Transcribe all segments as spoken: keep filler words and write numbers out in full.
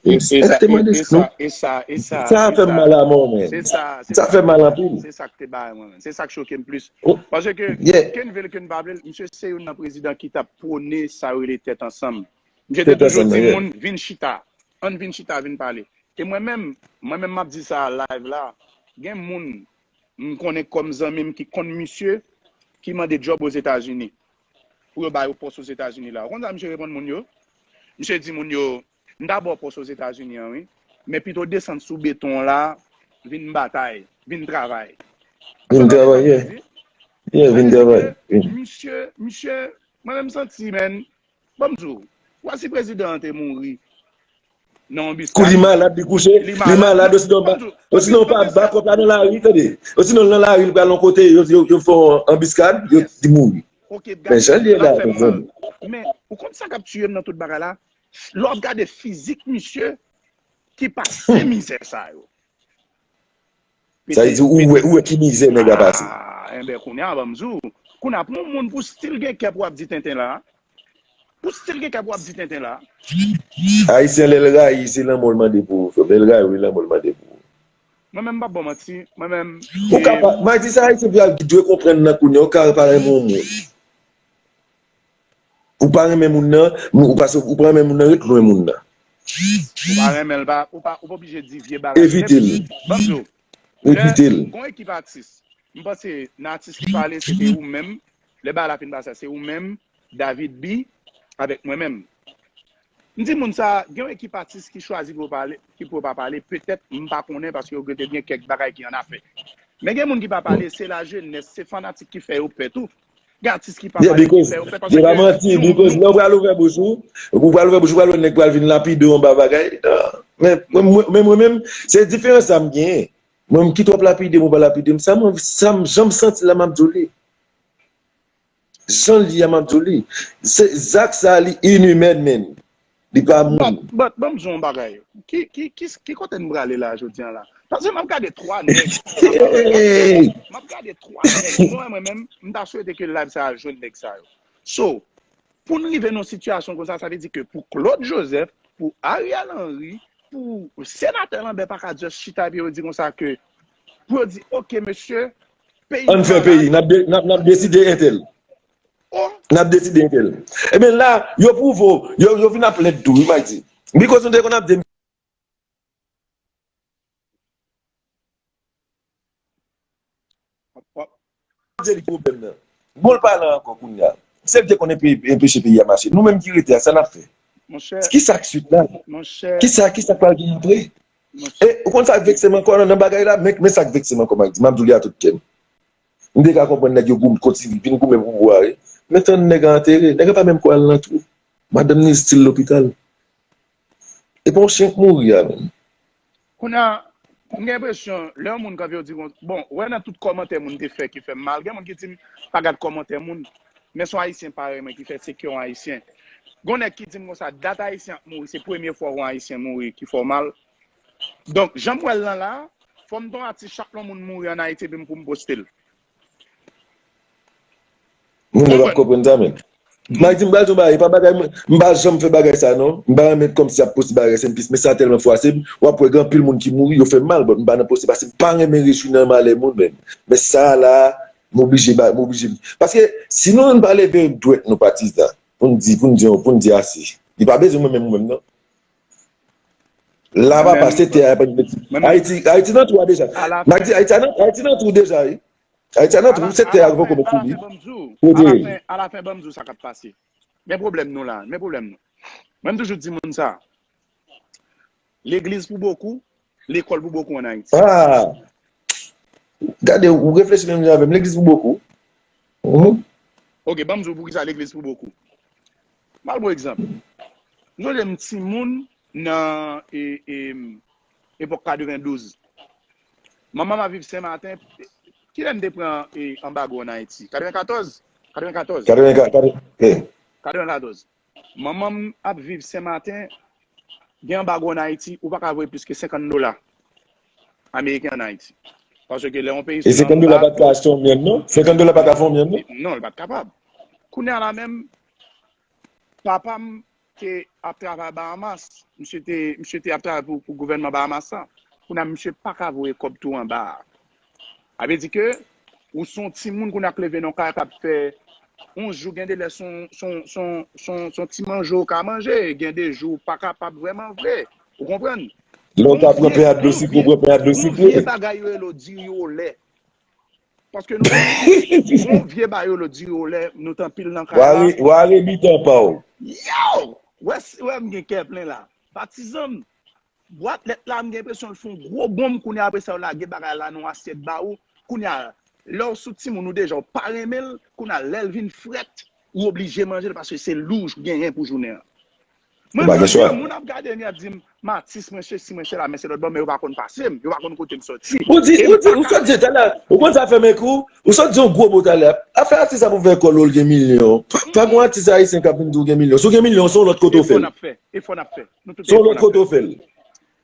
Yes. E sa, e, e sa, e sa, e sa, sa fè m mal a mò, men. Sa fè m mal anpil. Se sa k te bay mwen, men. Se sa k choke m plis. Paske, ke n vle l, ke n pa vle l, misye se youn nan prezidan ki t ap pwone sa yo rele tèt ansanm. Misye te toujou di moun, vin chita. Ann vin chita, vin pale. E mwen menm, mwen menm m ap di sa live la, gen moun m konnen kòm zanmi m ki konn misye, ki mande djòb Ozetazini. Pou yo ba yo pòs Ozetazini la. Ou konn sa misye reponn moun yo? Misye di moun yo, m ta ba w pòs Ozetazini an wi, men pito desann sou beton an la, vin batay, vin travay. Vin travay, yeah. Yeah, vin travay. Misye, misye, mwen menm m santi, men, ban m di w, w a si prezidan an te mouri nan yon biskad. Kou li malad, li kouche, li malad, osinon pa, osinon pa ba kòb la nan lari, tande. Osinon nan lari, li pral yon kote, yo, yo, yo fè yon anbiskad, yo, li mouri. Men jan l ye la, konprann. Men, ou konn sa k ap tiye m nan tout bagay la? Lè w ap gade fizik misye ki pase mizè sa yo. Sa vle di ou wè, ou wè ki mizè nèg la pase. Ah, enben, kounye a, ban m di w. Kounye a, pou yon moun pou still gen kè pou ap di tenten la, pou still gen kè pou ap di tenten la. Ayisyen, lè l rayi, se lanmò l mande pou ou. Lè l rayi w, e lanmò l mande pou ou. Mwen menm, m p ap ba w manti. Mwen menm. Ou ka pa, m a di sa, Ayisyen dwe konprann nan kounye a, ou ka pa renmen yon moun. Ou pa renmen moun nan, ou pa, ou pa renmen moun nan, ret lwen moun nan. Ou pa renmen l, pa, ou pa, ou pa oblije di vye bagay. Evite l. Ban m di w. Evite l. Gon ekip atis. M panse nan atis ki pale, se te ou menm. Lè bagay la fin pase, se ou menm, David B, avèk mwen menm. M di moun sa, gen yon ekip atis ki chwazi pou yo pale, ki pou yo pa pale, petèt m pa konnen paske yo te gen kèk bagay ki annafè. Men gen moun ki pa pale, se lajenès, se fanatik ki fè yo pè tou. Gen atis ki pa pale, ki fè yo pè paske yo pa manti, because lè w pral ouvè bouch ou, ou pral ouvè bouch ou, pral wè nèg pral vin lapide w anba bagay. Men mwen menm, se diferans sa m genyen. Mwen, m kite w ap lapide m ou pa lapide m, sa m, sa m, jan m santi la, m ap di w li. Jan l ye a, m ap di w li. Se, zak sa, li inhuman, man. Li pa moun. But, but, ban m di w yon bagay. Ki, ki, ki, ki kote n prale la, jodi a la? Paske m ap gade twa nèg. M ap gade twa nèg. Mwen, mwen menm, m ta swete ke live sa a jwenn nèg sa yo. So, pou n rive nan yon sitiyasyon konsa, sa vle di ke pou Claude Joseph, pou Ariel Henry, pou senatè Lambert pa ka just chita epi yo di konsa ke, pou yo di, oke, mesye, peyi nou malad. Ann fè peyi, n ap, n ap, n ap deside entèl. N ap deside entèl. Ebyen la, yo pwouve w, yo, yo vin ap lèd tou, wi, Maydi. Because nou te konn ap di Bondye li pwoblèm nan. Bon, l pa la ankò kounye a. Se l te konn enpe-, enpeche peyi a mache. Nou menm ki rete a, sa n ap fè? Kisa k swit la? Kisa, kisa k pral gen apre? E, ou konn sa k vekse m ankò nan, nan bagay la? Men, men sa k vekse m ankò, Maydi. M ap di w li a tout kè m. M te ka konprann nèg yo goum-, kontinye vin goumen pou pouvwa, wi. Men tann nèg a antere. Nèg la pa menm ko al nan twou. Madanm ni still lopital. E pa yon chen k mouri a menm. Kounye a, m gen enpresyon, lè yon moun kanpe yo di konsa, bon, ou wè nan tout kòmantè moun te fè ki fè m mal, gen moun ki di m pa gad kòmantè moun, men se yon Ayisyen parèy mwen ki fè, se ke yon Ayisyen. Gon nèg ki di m konsa, dat Ayisyen ap mouri, se premye fwa yon Ayisyen mouri ki fè w mal. Donk, jan m wè l lan la, fò m t yon atis, chak lè yon moun mouri ann Ayiti, epi m pou m poste l. Moun yo p ap konprann sa menm. Maydi, m pral di w bagay, e pa bagay mwen, m pa janm fè bagay sa non. M pa renmen kòmsi y ap poste bagay senplis, men sa tèlman fwase m, w ap wè gen anpil moun ki mouri, yo fè m mal, but m pa nan poste paske m pa renmen rejwi nan malè moun menm. Men sa la, m oblije ba, m oblije. Paske si nou menm pa leve dwèt nou patizan, pou n di, pou n di, pou n di ase. Li pa bezwen mwen menm, mwen menm non. La papa, se tè a, pa di betiz. Ayiti, Ayiti nan twou a deja. M a di, Ayiti nan, Ayiti nan twou deja, wi. Ayiti nan twou, se tè a poko mèt sou li. Alafen, alafen, ban m di w sa k ap pase. Men pwoblèm nou la, men pwoblèm nou. Mwen, m toujou di moun sa. Legliz pou bokou, lekòl pou bokou ann Ayiti. Ah! Gade, ou reflechi menm jan avè m. Legliz pou bokou. Mhm. Ok, ban m di w poukisa legliz pou bokou. M al ba w egzanp. M sonje m timoun nan e, e, epòk katrevendouz. Manman m ap viv Senmaten. Kilè n te pran e, anbago ann Ayiti? Katrevenkatòz? Katrevenkatòz. Katrevenkatòz, katreven, eh. Katrevenkatòz. Manman m ap viv Senmaten, gen anbago ann Ayiti, ou pa ka voye plis ke senkant dola ameriken ann Ayiti. Paske lè yon peyi sou lanmou la. E senkant dola pa t ka achte yon myann, non? Senkant dola pa ka fè yon myann, non? Non, li pa t kapab. Kounye a la menm, papa m te ap travay Bahamas. Misye te, misye te ap travay pou, pou gouvènman Bahamas la. Kounye a, misye pa ka voye kòb tou anba a. Sa vle di ke ou se yon timoun kounye a k leve nan kay k ap fè onz jou, gen de lè se yon, se yon, se yon, se yon, se yon ti manje ou ka manje, gen de jou ou pa kapab vrèman vre. Ou konprann? Lè w ta pran pè a dlo sikre, ou pran pè a dlo sikre. Yon vye bagay yo rele w diri olè. Paske nou, yon vye bagay yo rele w diri olè, nou t anpil nan kay la. W a re, w a re bitan pa w. Yo! Wè, wè m gen kè plen la. Patizan m, bwat lèt la, m gen enpresyon l fè yon gwo bonm, kounye a apre sa, yo lage bagay la nan yon asyèt ba ou. Kounye a, lè w sou timoun ou deja, ou pa renmen l, kounye a, lè l vin frèt, ou oblije manje l paske se li w genyen pou jounen an. Mwen, jodi a, moun ap gade m, y ap di m, m atis, mwen sesi, mwen sela, men se lòt bò, men yo pa konn pase m, yo pa konn kote m sòti. Ou di, ou di, ou sot di talè, ou konn sa fè m kou, ou sot di yon gwo mo talè. Afè atis ap ouvè kò l, ou l gen milyon. Pa, pa gon atis ayisyen k ap vin di w gen milyon. Si w gen milyon, se yon lòt kote w fè l. Efò n ap fè, efò n ap fè. Nou tout se yon lòt kote w fè l.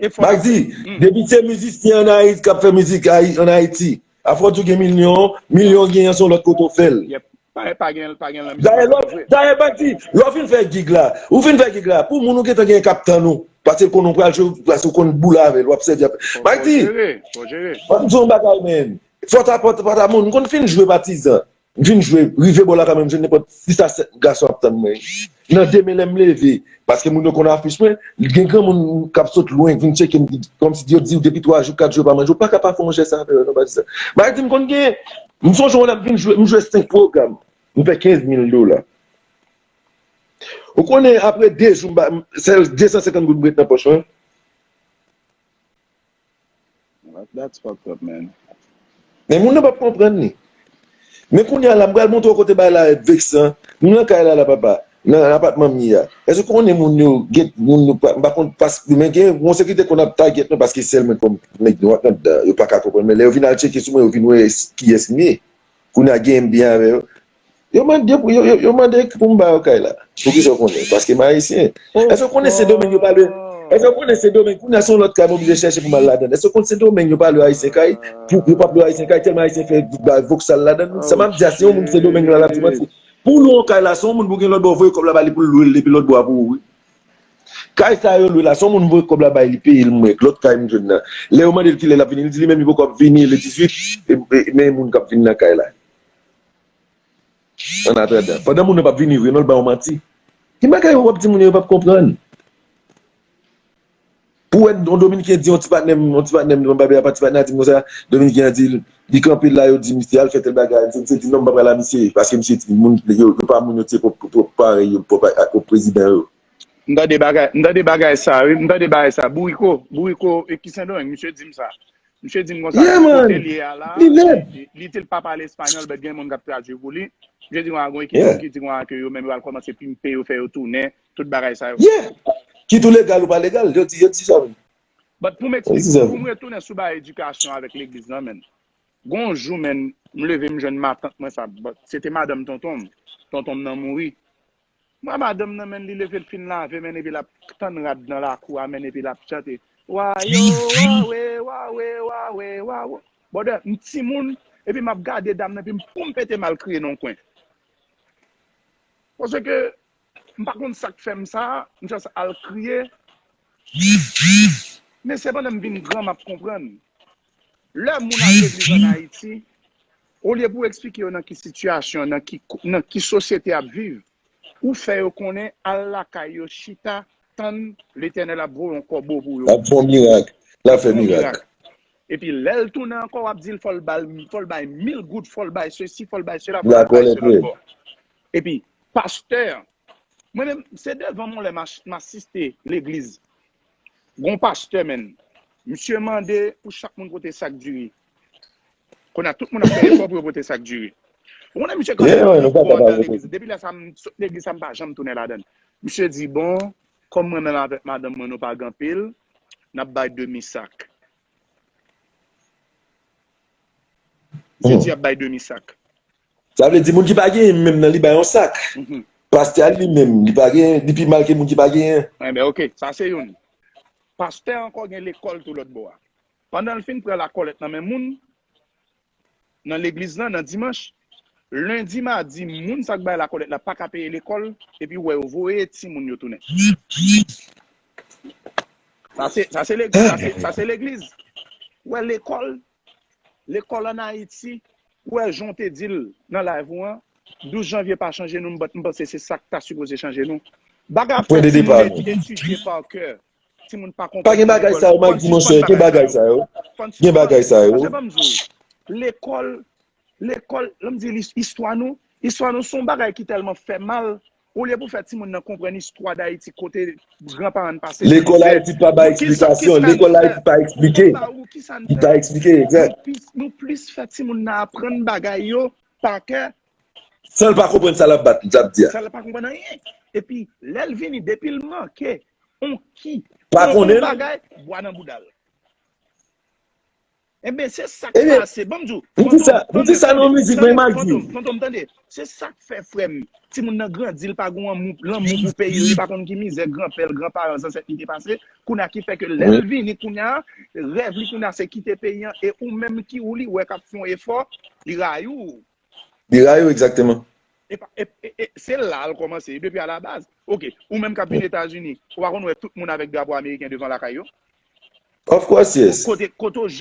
Efò n ap fè. M a di, depi se mizisyen an Ayiti k ap fè mizik Ayi-, an Ayiti, afò w di w gen milyon, milyon w genyen, se yon lòt kote w fè l. Yep. Pa, pa gen, pa gen lanmizè. Dayè, lò, dayè, Magdi, lè w fin fè gig la, ou fin fè gig la, pou moun ou gentan gen k ap tann ou, paske l konnen w pral jwe, paske w konn boule avè l, w ap sèvi avè l. Magdi, fò w jere, fò w jere. Ban m di w yon bagay, men. Fò ta, fò ta, fò ta moun, m konn fin jwe Patizan. M fin jwe, rive bò la kanmenm, jwenn nenpòt sis a sèt gason ap tann mwen. Nan demen lè m leve, paske moun yo konn afich mwen, gen granmoun k ap sot lwen, k vin tcheke m, kòmsi yo di w depi twa jou, kat jou yo pa manje, ou pa ka pa fè yon jès avè yo, non, Patizan. Magdi, m konn gen, m sonje yon lè m vin jwe, m jwe senk pwogram. M fè kenz mil dola. Ou konnen, apre de jou, m ba, m, sèl de san senkant goud m ret nan pòch mwen. That's fucked up, man. Men moun nan p ap konprann li. Men kounye a la, m pral montre w kote bagay la veksan. Nou nan kay la, la, papa. Nan apatman m ye a. Èske w konnen moun yo, gen moun yo, pa, m pa konn, pas, men gen yon sekirite konn ap tagèt nou paske sèl mwen kòm nèg nwa k anndan, yo pa ka konprann. Men lè yo vin al tcheke sou mwen, yo vin wè kiyès m ye. Kounye a gen m byen avè yo. Yo mande pou yo, yo, yo mande pou m ba yo kay la. Poukisa w konnen? Paske m ayisyen. Èske w konnen Sendomeng yo pa lwe? Èske w konnen Sendomeng? Kounye a se yon lòt kay m oblije chèche pou m al ladann. Èske w konn Sendomeng yo pa lwe ayisyen kay? Pou, yo p ap lwe ayisyen kay tèlman ayisyen fè ba voksal ladann. Sa m ap di a, se yon moun Sendomeng la, l ap di manti. Pou lwe yon kay la, se yon moun pou gen lòt bò voye kòb la ba li pou l lwe l depi lòt bò a pou ou, wi. Kay sa yo lwe la, se yon moun voye kòb la bay li, peye l mwen, lòt kay m jwenn nan. Lè yo mande l kilè l ap vini, li di li menm li poko ap vini le dizuit, e, e, men moun k ap vin nan kay la. An atandan, pandan moun nan p ap vini vre, non, l ba w manti. Ki bagay w ap di moun yo, yo p ap konprann? Pou wè yon Dominiken di yon ti patnè m, yon ti patnè m, yon babay apa ti patnè a di m konsa, Dominiken an di l, li kanpe la, yo di misye al fè tèl bagay, misye, misye di non, m pa pral a misye, paske misye di moun, yo, yo pa moun yo, se pwòp, pwòp parèy yo, pwòp, pwòp prezidan yo. M tande bagay, m tande bagay sa, wi, m tande bagay sa. Bouriko, Bouriko, e ki Sendomeng, misye di m sa. Misye di m konsa, kote l ye a la, li, li, li di l pa pale espanyòl, but gen moun k ap tradui pou li. Misye di konsa, gon ekip ki di konsa ke yo menm yo al kòmanse pimpe yo, fè yo tounen, tout bagay sa yo. Yeah. Kit ou legal ou pa legal, yo di, yo di sa menm. But pou m eksplike, pou m retounen sou bagay edikasyon avèk legliz lan, menn. Gon jou, menn, m leve, m jwenn matant mwen sa, but se te madanm tonton m. Tonton m nan mouri. M wè madanm nan, menn, li leve, l fin lave, menn, epi l ap tann rad nan lakou a, menn, epi l ap chante, wa yo, wa we, wa we, wa we, wa wo. Brother, m timoun, epi m ap gade dam nan, epi m pou m pete m al kriye nan yon kwen. Paske m pa konn sa k fè m sa, m just al kriye. Men se pandan m vin gran, m ap konprann. Lè moun al legliz ann Ayiti, olye pou w eksplike yo nan ki sitiyasyon, nan ki, nan ki sosyete y ap viv, ou fè yo konnen al lakay yo chita, tann Letènèl ap voye yon kòbo pou yo. L ap fè yon mirak. L ap fè mirak. Epi lè l tounen ankò, w ap di l fò l ba l, fò l bay mil goud, fò l bay sesi, fò l bay sela, fò l bay se lòt bò. Epi pastè, mwen menm, se devan m yon lè m as-, m asiste legliz. Gon pastè, menn. Misye mande pou chak moun pote sak diri. Kounye a, tout moun ap fè efò pou yo pote sak diri. Ou konnen misye kanpe pou antre nan legliz. Depi lè sa, m sot legliz sa, m pa janm tounen ladan l. Misye di, bon, kòm mwen menm avèk madanm mwen, nou pa gen anpil, n ap bay demi sak. Misye di ap bay demi sak. Sa vle di moun ki pa genyen menm nan li bay yon sak. Pastè a li menm, li pa genyen, li pi mal ke moun ki pa genyen. Enben, oke, sa se youn. Pastè ankò gen lekòl tou lòt bò a. Pandan l fin pran lakòlèt nan men moun, nan legliz lan, nan dimanch, Lendi, madi, moun sa k bay lakòlèt la pa ka peye lekòl, epi w wè yo voye timoun yo tounen. Sa se, sa se legliz, sa se, sa se legliz. Ou wè lekòl, lekòl ann Ayiti, ou wè jan w te di l nan live ou an, douz janvye pa chanje nou, m panse se sa k ta sipoze chanje nou. Bagay ap fèt, timoun etidye pa kè. Timoun pa konprann. Pa gen bagay sa yo, m ap di, monchè, gen bagay sa yo. Gen bagay sa yo. Paske ban m di w, lekòl, lekòl, lè m di lis-, istwa nou, istwa nou se yon bagay ki tèlman fè mal. Olye pou fè timoun nan konprann istwa Dayiti, kote granparan n pase mizè. Lekòl Ayiti pa bay eksplikasyon, lekòl Ayiti pa eksplike. Li pa eksplike, egzak. Nou plis, nou plis fè timoun nan aprann bagay yo pa kè. San l pa konprann sa l ap bat, l ap di a. Sa l pa konprann anyen. Epi, lè l vini, depi l manke, on ki, pa konnen bagay, bwa nan bouda l. Enben, se sa k pase. Ban m di w, m di sa, m di sa nan mizik mwen, m ap di. Fantom, Fantom, tande. Se sa k fè, frè m, timoun nan grandi, l pa gon lanmou, lanmou pou peyi l, li pa konn ki mizè granpè l, granparan, zansèt li te pase. Kounye a ki fè ke lè l vini, kounye a, rèv li kounye a se kite peyi an, e ou menm ki ou li wè k ap fè yon efò, li rayi w. Li rayi w, egzakteman. E pa, e, e, e, se la l kòmanse, depi a la baz. Ok, ou menm k ap vin Etazini, ou pa konn wè tout moun avèk drapo ameriken devan lakay yo? Of course, yes. Kote, kote w janm